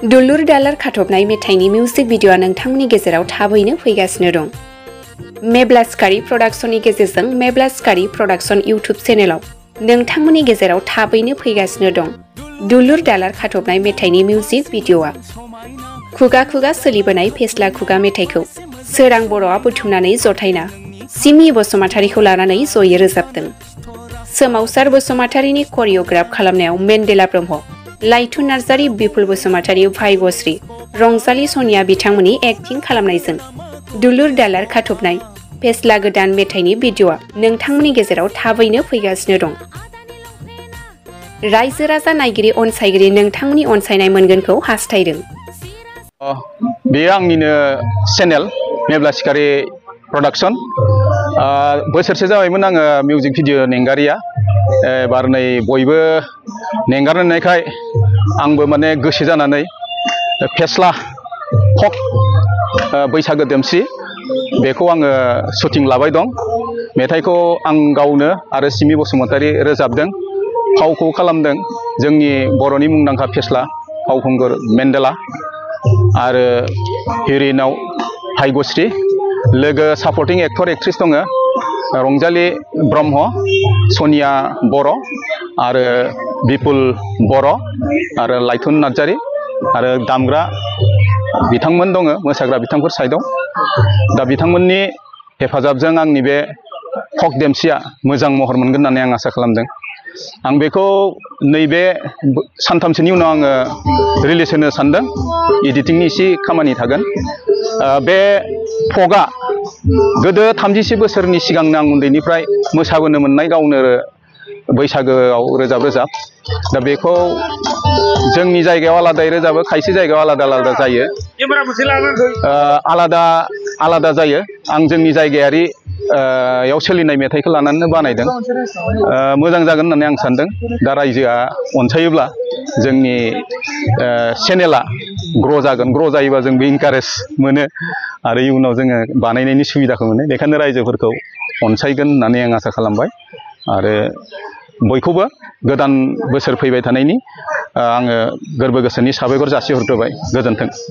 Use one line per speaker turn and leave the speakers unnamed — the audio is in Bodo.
दुलुर दालार खाथबनाय मेथाइनि मिउजिक भिडिअआ नोंथांमोननि गेजेराव थाबैनो फैगासिनो दं। मेब्ला स्कारि प्रडाक्शननि गेजेरजों मेब्ला स्कारि प्रडाक्शन इउट्युब चेनेलाव नोंथांमोननि गेजेराव थाबैनो फैगासिनो दं दुलुर दालार खाथबनाय मेथाइनि मिउजिक भिडिअआ। खुगा खुगा सोलिबोनाय फेस्ला खुगा मेथाइखौ सोरां बर'आ बुथुमनानै जथायना सिमि बसुमतारीखौ लानानै जयै रोजाबदों। सोमावसार बसुमतारीनि करिय'ग्राफ खालामनायाव मेन्देला ब्रह्म, लाइथुन नार्जारी, बिपुल बसुमतारी, भाग्यश्री, रंजाली सनिया बिथांमोननि एक्टिं खालामनायजों दुलुर दालार खाथबनाय फेस्ला गोदान मेथाइनि भिडिअआ नोंथांमोननि गेजेराव थाबैनो फैगासिनो दं। रायजो राजा नायगिरि अनसायगिरि नोंथांमोननि अनसायनाय मोनगोनखौ हास्थायदों।
बेयो आंनिनो चेनेल मेब्ला स्कारि प्रडाक्शन। बोसोरसे जाबायमोन आङो मिउजिक भिडिअ नेंगारिया। एबार नै बयबो नेंगारनायखाय आंबो माने गोसो जानानै फेस्ला फक बैसागो देमसि बेखौ आङो शुटिं लाबाय दं। मेथाइखौ आं गावनो आरो सिमि बसुमतारी रोजाबदों, फावखौ खालामदों जोंनि बर'नि मुंदांखा फेस्ला फावखुंगुर मेन्देला आरो हिर'इनाव भाग्यश्री, लोगो सापर्टिं एक्टर एक्ट्रिस दङ रंजाली ब्रह्म, सनिया बर' आरो बिपुल बर' आरो लाइथुन नार्जारी आरो दामग्रा बिथांमोन दङ, मोसाग्रा बिथांफोर साइडआव। दा बिथांमोननि हेफाजाबजों आंनि बे फक देमसिया मोजां महर मोनगोन होननानै आं आसा खालामदों। आं बेखौ नैबे सानथामसोनि उनाव आङो रिलिज होनो सानदों। एडिटिंनि एसे खामानि थागोन। बे फकआ गोदो 36 बोसोरनि सिगांनो आं उन्दैनिफ्राय मोसाबोनो मोननाय गावनो बैसागोआव रोजाब दा बेखौ जोंनि जायगायाव आलादायै रोजाबो, खायसे जायगायाव आलादा आलादा जायो, आलादा जायो। आं जोंनि जायगायारि याव सोलिनाय मेथाइखौ लानानैनो बानायदों। मोजां जागोन होननानै आं सानदों। दा रायजोआ अनसायोब्ला जोंनि चेनेला ग्र' जागोन। ग्र' जायोबा जोंबो इनकारेज मोनो आरो इयुनाव जोङो बानायनायनि सुबिदाखौ मोनो। बेखायनो रायजोफोरखौ अनसायगोन होननानै आं आसा खालामबाय आरो बयखौबो गोदान बोसोर फैबाय थानायनि आङो गोरबो गोसोनि साबायखर जासिहरग्रोबाय। गोजोन्थों।